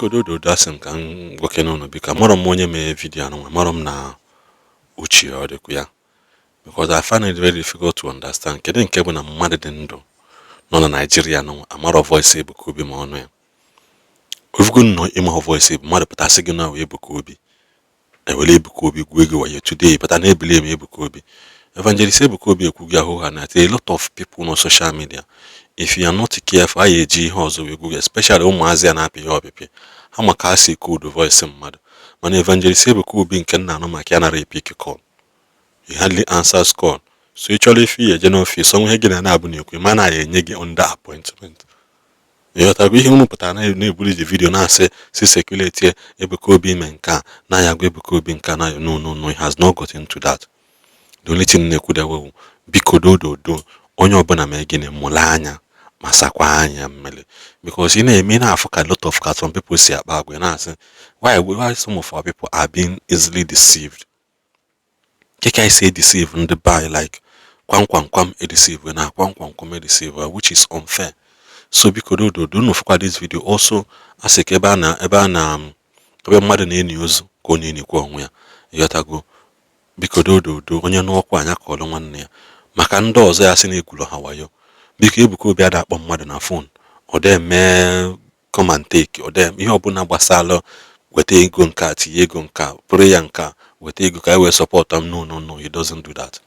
Biko dododo, asị m ka m gwakene unu. Biko, amarọ m onye mee video anụnwa, amarọ m na uche ọ dịkwa ya, because I find it very difficult to understand kedu nke bụ na mmadụ dị ndụ nọ na Naijiria nụnwa amarọ voice Ebuka Obi ma ọnụ ya ofugo nnọọ ịma voice mmadụ pụtasị gị na Ebuka Obi ewere Ebuka Obi gwuo gị wayo today, pụta na ebili m Ebuka Obi. Evangelist Ebuka Obi ekwughị ahụ ha na a lot of people on social media. If you are not careful, a ya eji ihe ọzọ wee gwuo gị, especially ụmụazị a na-apị ihe ọpịpị ha maka ha si code voice mmadụ. Mana Evangelist Ebuka Obi nke nna anụ maka ya nara epick call, he hardly answers call. So ị chọrọ ife ihe eje n'office ọnwa ihe gị na na-abụ na-ekwu ma na ya enye gị under appointment. Ịghọtago ihe unu pụtara na-ebuli the video na-asị si circulate Ebuka Obi ime nke a na ya agwa Ebuka Obi nke a na no, no, no, he has not gotten to that. The only thing na-ekwudewe, biko dododo, onye ọbụla mee gịnị, mụrụ anya ma sakwa anya mmiri, because ị na-eme ị na-afụ ka lot of ka some people si akpa agwa, ị na-asị why some of our people are being easily deceived. Ke ka anyị si deceive ndị be anyị like kwam kwam kwam edeceive na kwam kwam kwam edeceive, which is unfair. So biko dododo, unu fụkwa this video also, asị ka ebe a na ebe mmadụ na-eni ozu ka ọ na-enikwa onwe ya. Ịghọtago? Biko dododo, onye n'ọkwa anya kọọrọ nwanne ya maka ndị ọzọ ya sị na egwuru ha wayo. Biko, Ebuka Obi ada akpọ mmadụ na phone, ọ dị eme come and take, ọ dị ihe ọbụla gbasara weta ego nke a, tinye ego nke a, prayer nke a, weta ego ka e wee support am. No, no, no, he doesn't do that.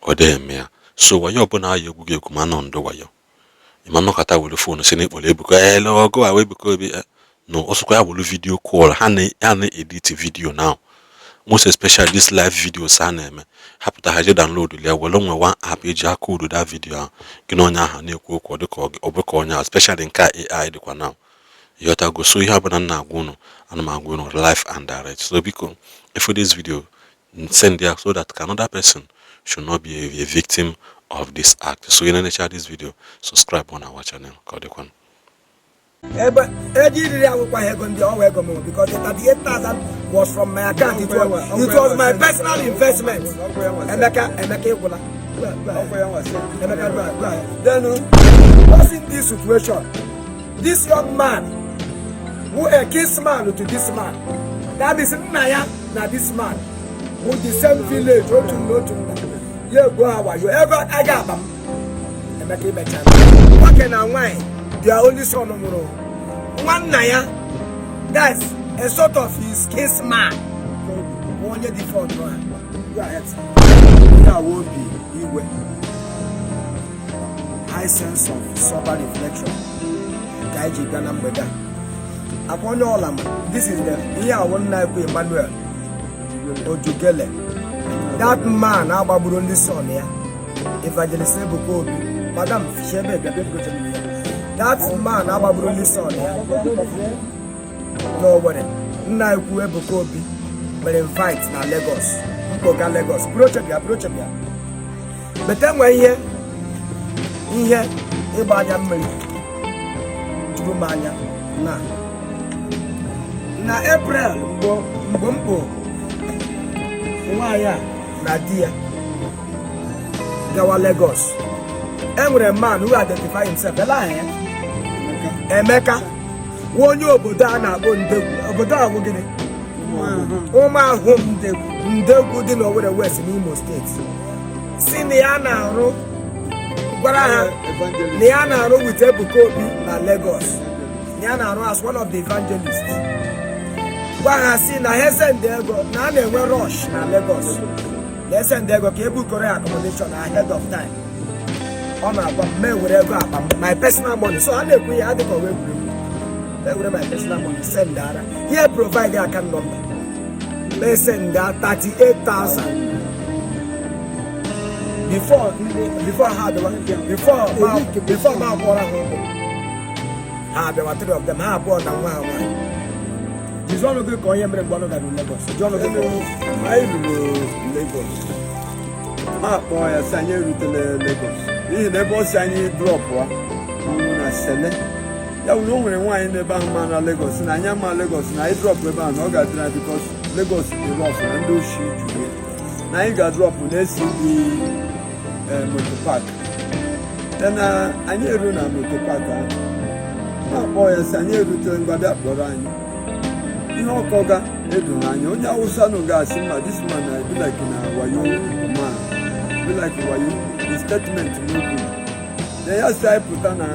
Ọ dị eme ya. So wayo ọbụla aya egwu gị egwu ma nọ ndụ wayo ịma nnọkọta were phone si n'ikpọrọ Ebuka ele ọgụ a Ebuka Obi no ọsọkwa ya were video call ha na ha na-edit video now, most especially this live videos a na-eme ha pụta, ha je download ya were nwe one app eji aka that video ahụ gị na onye ahụ na-ekwu okwu, ọ dịka ọ bụ ka onye ahụ, especially nke a AI dịkwa now. Ịghọtago? So ihe ọbụla m na-agwa unu, ana m agwa unu live and direct. So biko, if this video, send ya so that another person should not be a victim of this act. So ị na-enecha this video, subscribe on our channel. Ka ọ dịkwanụ. Ebe ego iriri awụkwaghị ego ndị ọwa ego m, because the 38,000 was from my account. It was my personal investment. Emeka, Emeka, ịgwụla. Emeka, go ahead, go ahead. Then what's in this situation? This young man who a kinsman to this man, that is nna ya na this man who the same village, otu nna, otu nna ya, egwu ha wayo ego aga akpa m. Emeka, imecha nwoke na nwanyị, their only son nwụrụ, nwanna ya, that's a sort of his kinsman, bụ onye dị fọdụ ha. Go ahead, sir. Ya wụ obi iwe, high sense of sober reflection ka anyị ji bịa na mgbede a. Akwa onye ọla ma this is the ihe awụ nna ekwu Emmanuel Ojugele, that man agbagburu ndị son ya, Evangelist Ebuka Obi. Madam Fishebe, bịa bịa bịa bịa. That man agbagburu ndị son ya n'Owerri, nna ekwu Ebuka Obi mere invite na Lagos, mkpoga Lagos. Buru oche bịa, buru oche bịa. Bete enwe ihe ịgba anya mmiri juru m anya na April mgbe m bụ nwaanyị a na di ya gawa Lagos. Enwere man who identify himself, ele aha ya Emeka, nwa onye obodo a na-akpọ Ndegwu. Obodo a bụ gịnị? Ụmụahụ Ndegwu dị n'Owerri West n'Imo Steeti. Si na ya na-arụ, gwara ha na ya na-arụ with Ebuka Obi na Lagos, na ya na-arụ as one of the evangelists. Gwa ha si na ha send ego na a na-enwe rush na Lagos, na esend ego ka ebukọrọ ya accommodation ahead of time. Ọ na-agwa m ma ewere ego akpa m, my personal money. So a na-ekwu ya adịka ọwa egwuregwu. Ewere my personal money send ara here, provide account number, may send 38,000 before ha abịawa, before ma akwụọra ha ụgwọ. Ha abịawa, three of them, ha abụọ na nwa ha nwaanyị. Jizi ọnụ gị ka onye mere mgbe ọnụ gara Lagos, ji ọnụ gị ka Anyị ruru Lagos, ma kpọọ ya sị anyị erutela Lagos, n'ihi na ebe ọ si anyị dropụa wuru na Sele. Ya wuru o nwere nwaanyị n'ebe ahụ ma na Lagos, na anyị ama Lagos, na anyị drop ebe ahụ na ọ ga-adịrị anyị, because Lagos dị rough na ndị oshi juru ya, na anyị ga-adrop na SCD motor park. Then anyị eru na motor park ahụ. Na-akpọ ya sị anyị erutere, ngwa bịa kpọrọ anyị. Ihe ọkọga edoghị anya. Onye Awụsa nụ ga-asị ma this man na be like na wayo man, be like wayo, the statement no good. Na ya sị anyị pụta na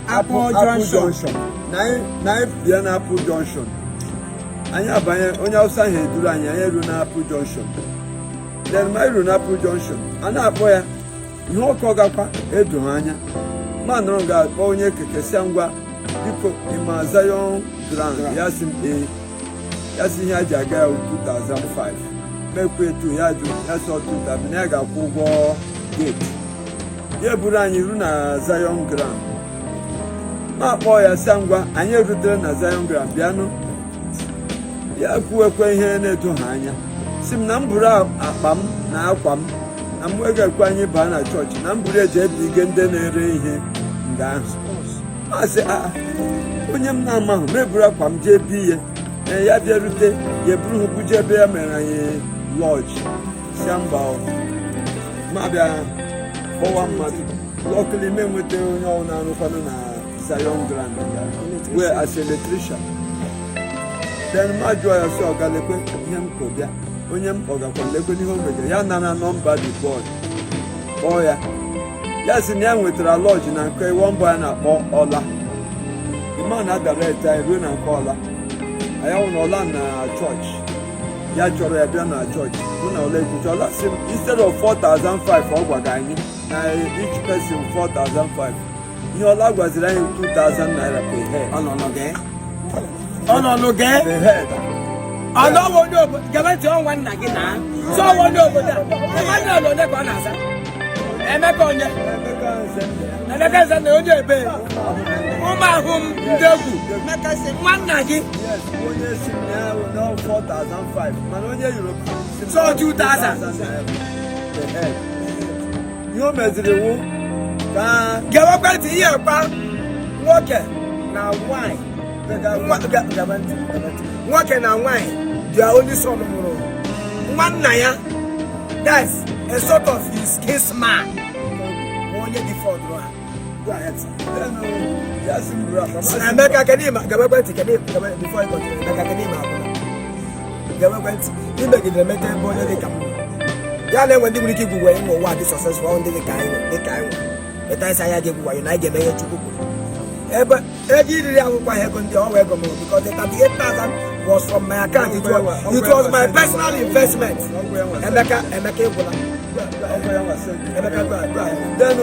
Apple Junction. Na anyị bịa na Apple Junction. Anyị abanye, onye Awụsa ahụ eduru anyị, anyị eru na Apple Junction. Then ma anyị ruru na Apple Junction, a na-akpọ ya, ihe ọkọ gakwa edoghị anya. Ma nọrọ ga-akpọ onye keke sịa, ngwa biko, ịma Zion Ground? Ya sị m ee. Ya sị ihe a ji aga ya 2005. Mekwa etu ya jụ ya sị ọ 2000 na ya ga-akwụ ụgwọ gate. Ya eburu anyị ru na Zion Ground. Ma kpọọ ya sịa, ngwa, anyị erutere na Zion Ground, bịanụ. Ya kwuwekwe ihe na-edo ha anya, si m na m buru akpa m na akwa m, na m ga-ekwe anyị baa na chọọchị, na m buru eji ebige ndị na-ere ihe nga ahụ. Masị a onye m na-amahụ m eburu akwa m jee bi ihe. Ee, ya bịarute, ya eburu ha buje ebe ya mere anyị lodge. Si mba o. Ma bịa kpọwa mmadụ. Luckily, m enweta onye ọrụ na-arụkwanụ na Zion Grand wee as electrician. Then ma jụọ ya sị, ọga, lekwe ihe m kọ bịa, onye m kpọgakwa, lekwe n'ihe o megere. Ya nara nọmba the board, kpọọ ya. Ya sị na ya nwetara lodge na nke nwamba ya na-akpọ Ọla. The man na-adirect anyị ruo na nke Ọla. Anyị hụ na Ọla na chọọchị, ya chọrọ ya bịa na chọọchị, hụ na Ọla ekwucha. Ọla sị m instead of 4,500 ọ gwaga anyị na each person 4,500, ihe Ọla gwaziri anyị 2,000 naira per head. Ọ nọ n'oge. Per head. Ọ nọwụ onye obodo. Gebe ntị, ọnwa nna gị na sọ ọnwa onye obodo a, Emmanuel onye ka ọ na-aza? Emeka onye? Emeka Nze. Emeka Nze na onye ebe ụmụ ahụ m ndị egwu nwanna gị. Yes, onye si m na ya bụ na 4,500, mana onye Yoruba si m So, 2,000. 2,000 naira per head. Ihe o meziri wụ ka Gewekwe ntị, ihe kwa nwoke na nwanyị. Gebe ntị, gebe ntị. Nwoke na nwanyị, their only son nwụrụ, nwanna ya, that's a sort of his kinsman, bụ onye dị fọdụrụ ha. Go ahead, sir. Then, ya si m buru akpa, ma sị m Emeka, kedu ịma? Gebe ekwentị, kedu gebe before you continue. Emeka, kedu ịma akwụna? Gebe ekwentị, imegidere Emeka ebe onye dị ka m ya na-enwe ndị nwere ike igwu wayo n'ụwa dị successful, ndị dị ka anyị nọ, dị ka anyị nwe ịta isi anya ga-egwu wayo na anyị ga-eme ihe Chukwu kwuru. Ebe ego iriri akwụkwọ ahụ, ego ndị ọwa ego m, because the 38,000 was from my account. It was my personal investment. Emeka, Emeka, ịgwụla. Emeka, go ahead, go ahead. Then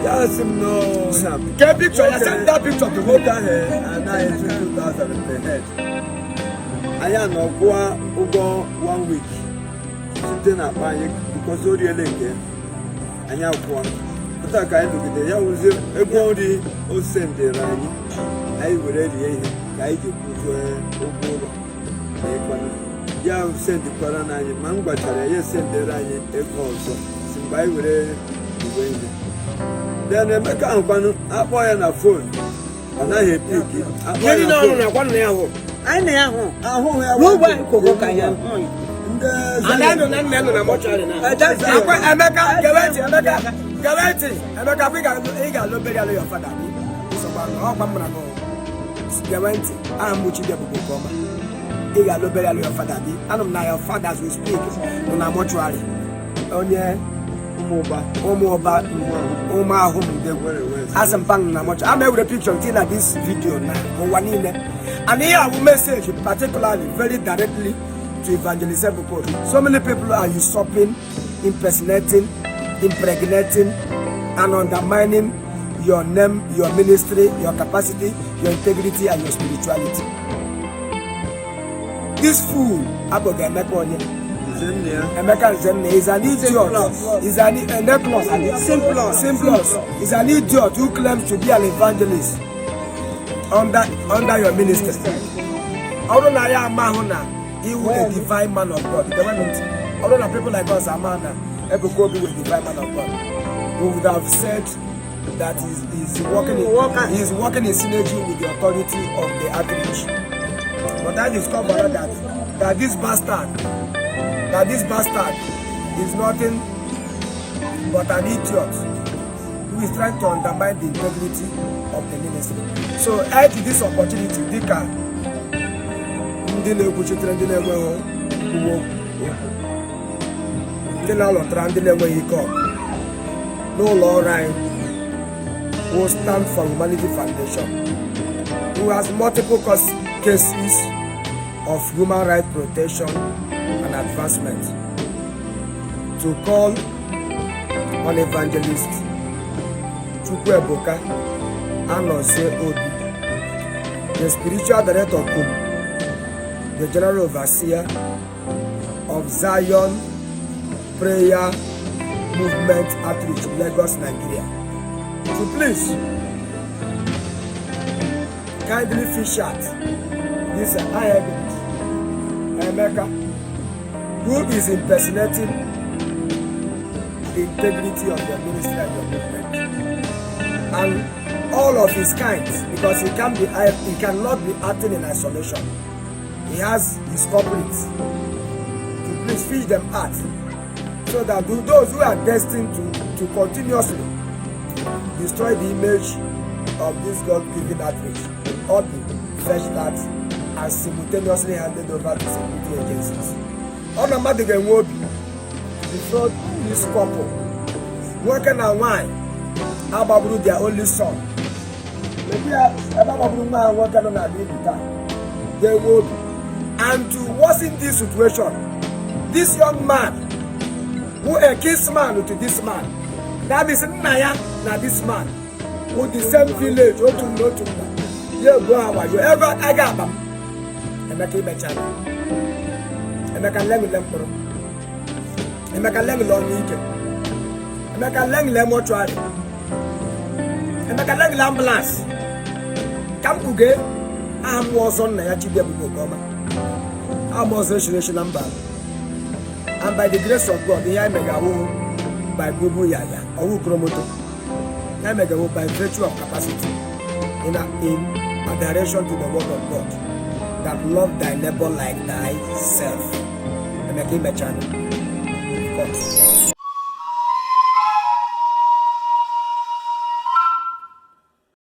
ya sị m no. Ke picture ya, send that picture to me. Nwoke ahụ anaghị 2,000 per head. Anyị anọ kwụọ ụgwọ one week site n'akpa anyị, because o riele nke anyị akwụọ. Pụta ka anyị nọgide ya wụzie ego nri o sendere anyị, anyị were rie ihe ka anyị ji kwụzie ụgwọ ụlọ na ịkwanụ. Ya sendikwara na anyị, ma m gwachara ya, ya esendere anyị ego ọzọ si mgbe anyị were uwe ihe. Then Emeka ahụkwanụ, akpọ ya na phone, ọ naghị epiki. Akpọ Ihe ya niile na ọ nọ phone na gwa nna ya hụ. Anyị na ya hụ. Ahụghị ya. N'ugbo anyị kogo ka ya. Ndị Ada nọ na nna ya nọ na mortuary na akwa. Emeka, gebe ntị. Emeka, gebe ntị. Emeka, kwa ị ga-alụ burial your father gị. Nsogbu anụ ọkwa m mara gị. Gebe ntị, aha m bụ Chidiebube Okeọma. Ị ga-alụ burial your father gị. Anụ m na your father as we speak nọ na mortuary. Onye Ụmụba. Ụmụọba, ụmụahụ m ndegwu. Were were. Asị m pang na mortuary. Ama ewere picture tinye na this video na ụwa niile, and ihe a bụ message particularly very directly to Evangelist Ebuka Obi. So many people are usurping, impersonating, impregnating and undermining your name, your ministry, your capacity, your integrity and your spirituality. This fool abụghị Emeka onye Nze nna ya. Emeka Nzenna is an idiot. Is an a necklace. Simplus. Simplus is an idiot who claims to be an evangelist under your ministry. Ọ bụrụ na ya amahụ na iwu a divine man of God, gebe m ntị. Ọ bụrụ na people like us ama na Ebuka Obi were divine man of God, we would have said that he's working in synergy with the authority of the outreach. But I discovered that this bastard is nothing but an idiot who who is trying to undermine the integrity of the ministry. So I ji this opportunity, dịka ndị na-ekwuchitere ndị na-enweghị uwe okwu, ndị na-alọtara ndị na-enweghị ike ọgụ n'ụlọ ọrụ anyị who Stand for Humanity Foundation, who has multiple cases of human rights protection and advancement, to call on Evangelist Chukwuebuka Anozie Obi, the spiritual director cum the general overseer of Zion Prayer Movement Outreach, Lagos, Nigeria, to please kindly fish out this Emeka, who is impersonating the integrity of your ministry and your movement and all of his kinds, because he cannot be acting in isolation. He has his culprits. To please fish them out so that those who are destined to continuously destroy the image of this God-given outreach will all be fetched out and simultaneously handed over to security agencies. Ọ na mmadụ ga-enwe obi defraud this couple, nwoke na nwanyị agbagburu their only son. Maybe ebe agbagburu nwa ha nwoke nọ n'ala Igbo taa ga-enwe obi. And to worsen this situation, this young man who a kinsman to this man, that is nna ya na this man who the same village, otu nna otu nna ya, egwu ha wayo ebe a ga-akpa m. Emeka, imechara. Emeka, lengile mkpụrụ. Emeka, lengile ọnwụ ike. Emeka, lengile mortuary. Emeka, lengile ambulance. Ka m kpughe aha mmụọ ọzọ nna ya, Chidiebube Okeọma, aha mmụọ ọzọ echiri echi na mba. And by the grace of God, ihe anyị mega awụ by bubu ya ya ọwụ kromoto, ihe anyị mega awụ by virtue of capacity in adhesion to the word of God that love thy neighbor like thyself. Emeka, imechana. God.